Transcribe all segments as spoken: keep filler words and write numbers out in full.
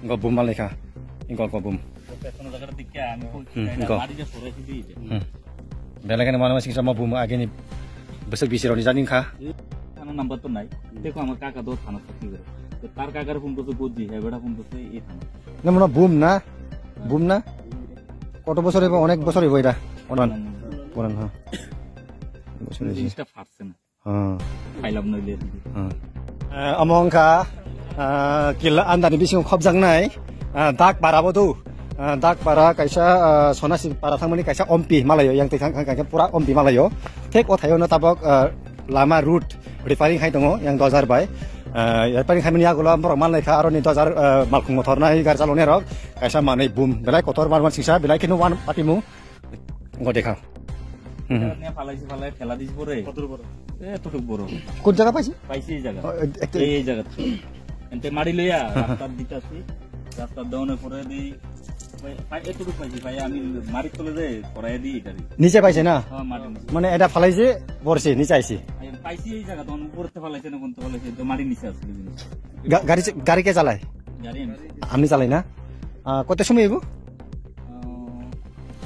Ingko bum malai kha. Ingko, ingko bum. Pesono jaga dikya, ami ko Hmm, ingko. Mari je sore sidi je. Hmm. Belai kheno mano singsa mo bum ageni besok bisi roni jani kha. Ano number to nai. Teko amar kaka do thana sakni gore. To tar kakar phone to goji, he beda phone to e thana. Na mano bum na? Bum na? Koto bosor ebo, onek bosor ebo ida. Onan. Onan, ha. Bosor ebo. Insta farsen. Hmm. Khailab noile. Hmm. Eh, omo wngkha, eh, killa andani bisingo khopjaknai, eh, dak para bo do. Eh, dak para kaisa, eh, Sonasi para thangmani kaisa ompi malayo, yang tei thang, thang, thang, pura ompi malayo. Thek o thaio no tabok, eh, lama route repairing khai tongo, yang dojar bai. Eh, repairing khaimani yagulo borok malnai kha, aroni dojar, eh, malkhung mothor nai gar chaloni rok. Kaisa manui bum, belai kotor mar mar singsa, belai kheno wan patimu. Go dekha. Hmm. Niya falai si falai, fela disi pore. Kotor boro. Eh, tutuk boro. Kun jaga paisi? Paisi ei jaga. Oh, ek-, ek-, Ei, ei jaga. Ente mari loya, rasta dita si. Rasta done pore di. Pai, pai, eh, tutuk paisi, pai, ami mari tole de, pore di itari. Niche paisi na? Ha, mari niche. Mane eta falai si, bor si, niche aisi. Ai, paisi ei jaga, don upor te falai si, na kun te falai si, to mari niche asi. Ga-, gari se, gari ke chalai? Gari ami. Amni chalai na? Ah, kote somoi ebo?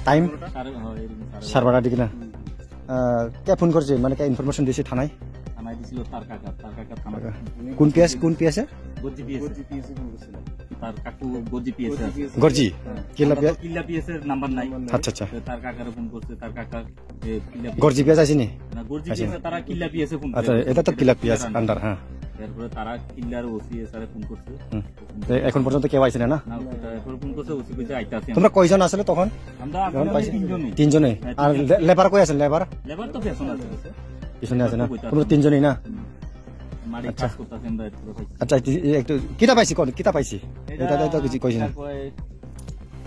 Time? সাড়ে বারোটা দিকে না? আহ, কে ফোন করছে? মানে কে ইনফরমেশন দিছে থানায়? থানায় দিছিল তার কাকা, তার কাকা থানায়। কোন পিএস, কোন পিএস এ? গজি পিএস। গজি পিএস এ ফোন করছিল। তার কাকু গজি পিএস এ আছে। গজি? হ্যাঁ। কিল্লা আমরা তো পিএস? কিল্লা পিএস এর নাম্বার নাই। আচ্ছা, আচ্ছা। তো তার কাকারে ফোন করছে, তার কাকা, এ, কিল্লা পিএস। গজি পিএস আছে নি? না, গজি আচ্ছা। পিএস এ তারা কিল্লা পিএস এ ফোন আচ্ছা, করে। এটা তো কিল্লা পিএস আন্ডার। আন্ডার, হ্যাঁ। এরপরে তারা কিল্লার ওসি এ স্যারে ফোন করছে। হুম। এ-, এখন পর্যন্ত কেউ আইছে না, না? না, ওটা এখন ফোন করছে, ওসি কইছে আইতাছে। তোমরা কয়জন আসলে তখন? আমরা যখন আসলে পাইছি? তিনজনই। তিনজনই। হ্যাঁ, আর তিনজন। লে-, লেবার কই আছেন, লেবার? লেবার তো পেছনে আছে। পিছনে আছে না? লেবার তো কইতাছে। তোমরা তিনজনই না? হুম। মারি আচ্ছা। কাজ করতাছে, আমরা একটু পাইছি। আচ্ছা, এই, এই একটু কিতা পাইছি কোন? কিতা পাইছি? এটা এটা, এটা কিছু কইছি না। এটা কয়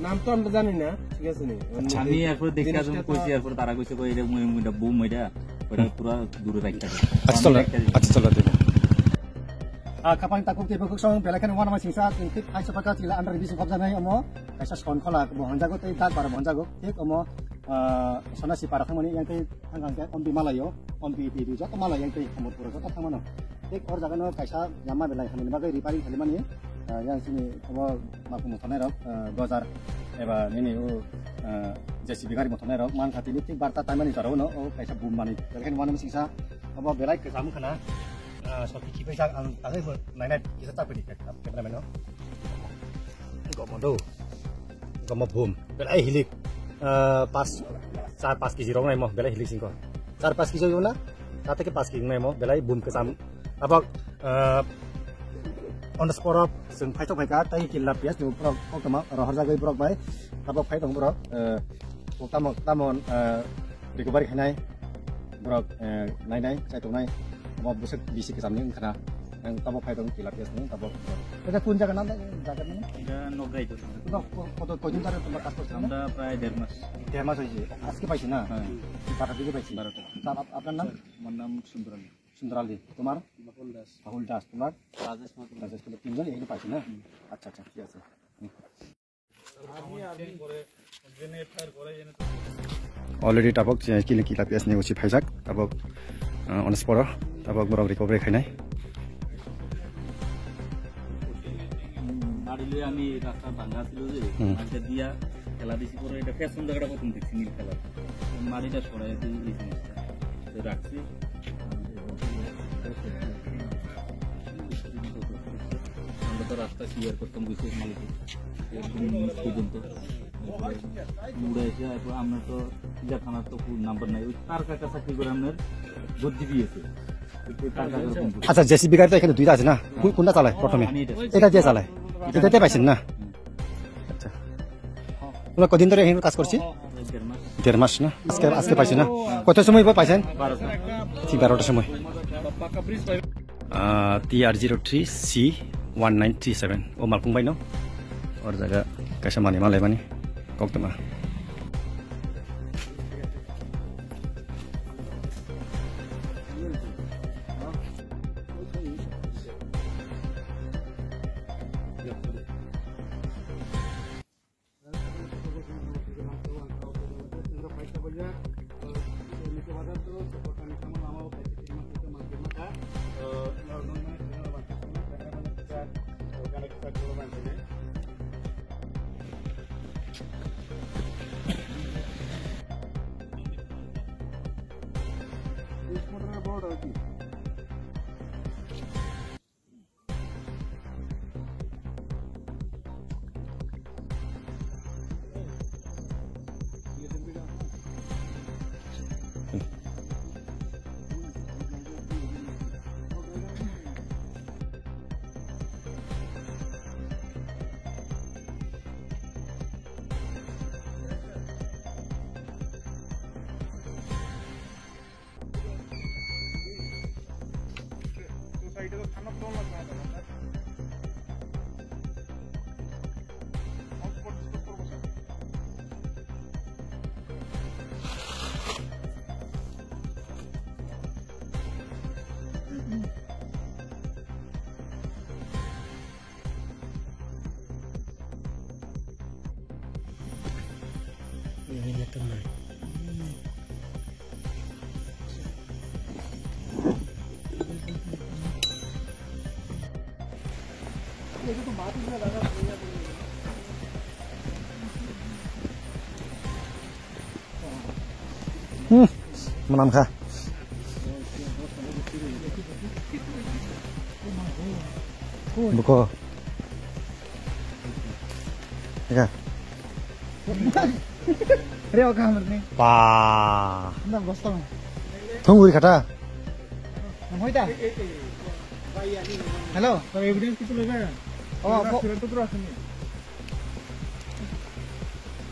নাম তো আমরা জানি না, ঠিক আছে নি? আচ্ছা। আমি এরপরে দেখে জিনিসটা আসলে তো কইছি, এরপরে তারা কইছে, কই, এটা মুই, মুই, এটা বুম, এটা, ওটা হুম। পুরা দূরে রাখতে হবে। আচ্ছা, চলো, রাখতে হবে। আচ্ছা, চলো, দেখো। Ah, khapang takhuk tei bukhuk song belai kheno uanama singsa, chwng thik hai chapaka chwla under bising khopjaknai omo kaisa son khola bo honjago tei dak bara bo honjago. Thik omo, ah, Sonasi para thangmani yang tei thang thang khe ompi malayo, ompi tei joto malayo yang tei Kamalpur joto thangmano. Thik or jagano kaisa lama belai hamni bagwi repairing khalimani, ah, yang sini omo makhum thonai rok, ah, dojar eba nini o, ah, J C B gari mo thonai rok man khatini thik barta taimani jorao no o kaisa bum mani. Belai kheno uanama singsa omo belai kwcham khna. Ah, soti khipai jak ang tangwi bo nainai kisa chapri di khe cameraman no. Gomo do. Gomo bum. Belai hilik. Ah, pas, char pas kg rok naimo belai hilik singko. Char pas kg na? Tate ke pas kg naimo belai bum kwcham. Abak, ah, on the spot of sing phaito phaika tai killa pias tu borok koktama rohor jagwi borok bai. Tabok phai tong borok, eh, tamo, tamo, eh, recovery khainai. Borok, eh, nainai, chaitongnai, omo bwswk bisi kwchamni wngkha na. Ang tabok phai tong tilapia sini, tabok. Eta kun jaga na, jaga na? Eta Nograi to. Nok ko-, koto kojin tare tumba kas korse na? Amda prai der mas. Der mas hoyse. Aske paise na? Hya. Baro ta dike paise? Baro ta. Tar ap-, apnar nam? Amar nam Sundaral. Sundaral de. Tomar? Bahul Das. Bahul Das. Tomar? Rajesh Mahakundi. Rajesh Mahakundi. Tinjon ekhono paise na? Hmm. Accha, accha, thik ase. Hmm. Already tabok je kile kila pias ni usi phaijak, tabok, ah, on spot o, tabok borok recovery khainai. Mari loi ami rasta banga silo je, hmm, mari dia kela disi pore eta fashion jaga ta kothom dik single kela. Mari ta sorai tu ei jinis ta. Rakhi. Amra to rasta clear kortam goisi malik. Ekdom niche porjonto. Mura ese, amra to Tila thana to number nai. Oi tar kaka chakri gore amra gojji diye ese. Tar kaka gojji. আচ্ছা, জেসিবি গাড়ি তো এখানে দুইটা আছে না? কোন-, কোনটা চালায় প্রথমে? আমি এটা। এটা দিয়ে চালায়? এটা দিয়ে পাইছেন না? আচ্ছা। তোমরা কদিন ধরে এখানে কাজ করছি? দেড় মাস। দেড় মাস না? আজকে, আজকে পাইছি না? কত সময় পর পাইছেন? বারোটা। ঠিক বারোটার সময়। আহ, T R zero three C one nine three seven. O malkhung bai no? Or jaga kaisa mani malai mani. Kok tama. Hmm, menam kha. Buko. Eka. Reo ka hamar ni. Ba. Nang gostong. Thung uri khata. Nang hoi ta. Hello. Tar evidence kichu loiba? Oh, bo- Restaurant to pura asini.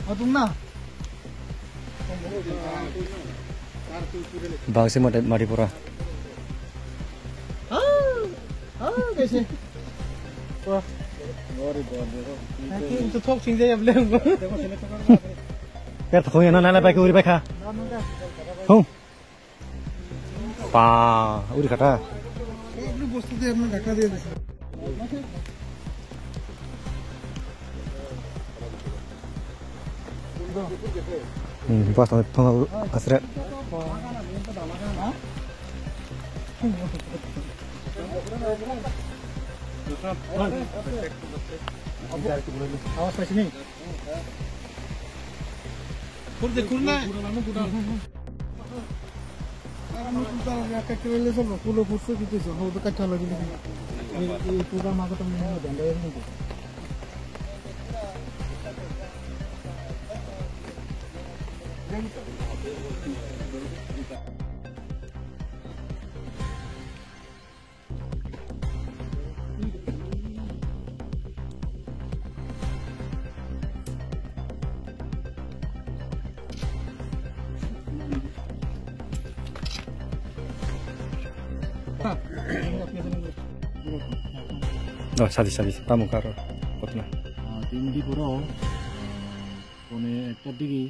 Oh, tum na. Bangsi mati, mati pura. Ah, ah, kaise. Wah. Itu thok sing jaya beli. Per thok yang nana pai kuri pai kha. Hung. Pa, uri khata. Hmm, bas na thong asre. Awas paisini. Kurna. Oh, sadi, sadi, tamo karo, kotna. Ah, tini di puro, ah, pone ekta digi,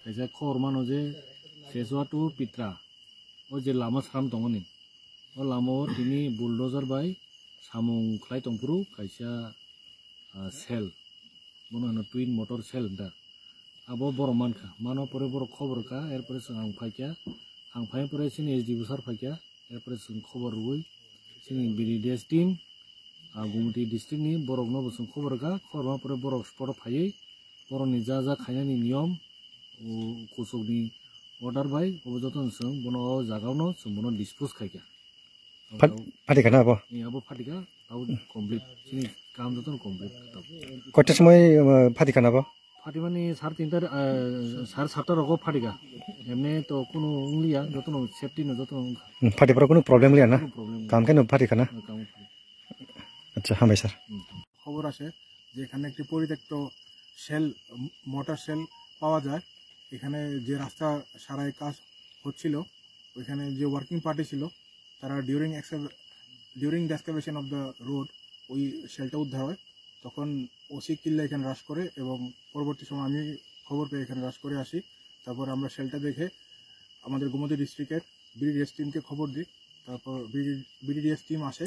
kaisa khobor mano je, Seswa to Pitra. O je lama sram tongoni. O lama o tini bulldozer bai samung khlai tongphuru kaisa, ah, cell. Bono hino twin motor cell da. Abo borok mankha. Mano pore borok khobor ka, erpore chwng ang phaikha. Ang phai pore chini S D O sir phaikha. Erpore chwng khobor rwui chini B D D S team, ah, Gumti district ni borok no bo chwng khobor ka. Khobor ma pore borok spot o phaiwi borok ni ja ja khainani niyom, o kuchuk ni order bai obo joto no chwng bono o jaga o no chwng bono dispose khaikha. Phat-, phatikha na abo? Eh, abo phatikha, abo complete. Chini kam joto no complete. Koita somoi, uh, phatikha na abo? Phatimani sar tinta, uh, sar satta rogo phatikha. Emni to kunu wngliya, joto no safety no joto no wngkha. Hmm, phatipra kunu problem liya na? Kunu problem. Kam khe no phatikha na? Eh, kam phatikha. Acha, hambai sir. Hmm. খবর আসে যে এখানে একটি পরিত্যক্ত sell, motor sell পাওয়া যায়। এখানে যে রাস্তা সারাই কাজ হচ্ছিল, ওইখানে যে ওয়ার্কিং পার্টি ছিল, তারা during excava-, during the excavation of the road ওই সেলটা উদ্ধার হয়। তখন ওসি কিল্লা এখানে রাশ করে এবং পরবর্তী সময় আমি খবর পেয়ে এখানে রাশ করে আসি। তারপর আমরা সেলটা দেখে আমাদের গোমতী ডিস্ট্রিক্টের বিডিডিএস টিমকে খবর দিই। তারপর বিডিডিএস টিম আসে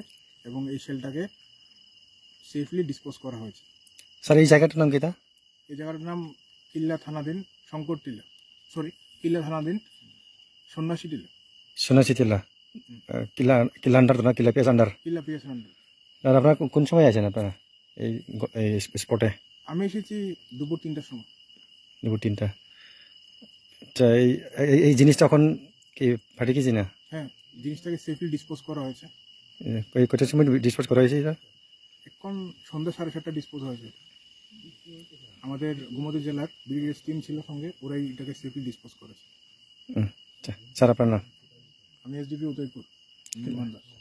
এবং এই সেলটাকে সেফলি ডিসপোজ করা হয়েছে। স্যার, এই জায়গাটার নাম কিতা? এই জায়গাটার নাম কিল্লা থানাধীন শঙ্কর টিলা, সরি, কিল্লা থানাধীন সন্ন্যাসী টিলা। সন্ন্যাসী টিলা। হুম। আহ, কিল্লা, কিল্লা আন্ডার তো না, কিল্লা পিএস আন্ডার? কিল্লা পিএস আন্ডার। আর আপনারা কোন, কোন সময় আছেন আপনারা এই গ-, এই স্প-, স্পটে? আমি এসেছি দুপুর তিনটার সময়। দুপুর তিনটা। আচ্ছা, এই, এই, এই জিনিসটা এখন কি ফাটি গেছে না? হ্যাঁ, জিনিসটাকে সেফলি ডিসপোজ করা হয়েছে। এ, এই কটার সময় ডিসপোজ করা হয়েছে এটা? এখন সন্ধ্যা সাড়ে সাতটা ডিসপোজ হয়েছে। আমাদের গোমতী জেলার বিডিডিএস টিম ছিল সঙ্গে, ওরাই এটাকে সেফলি ডিসপোজ করেছে। হুম, আচ্ছা, স্যার, আপনার নাম? আমি এসডিপি উদয়পুর, নির্মাণ দাস।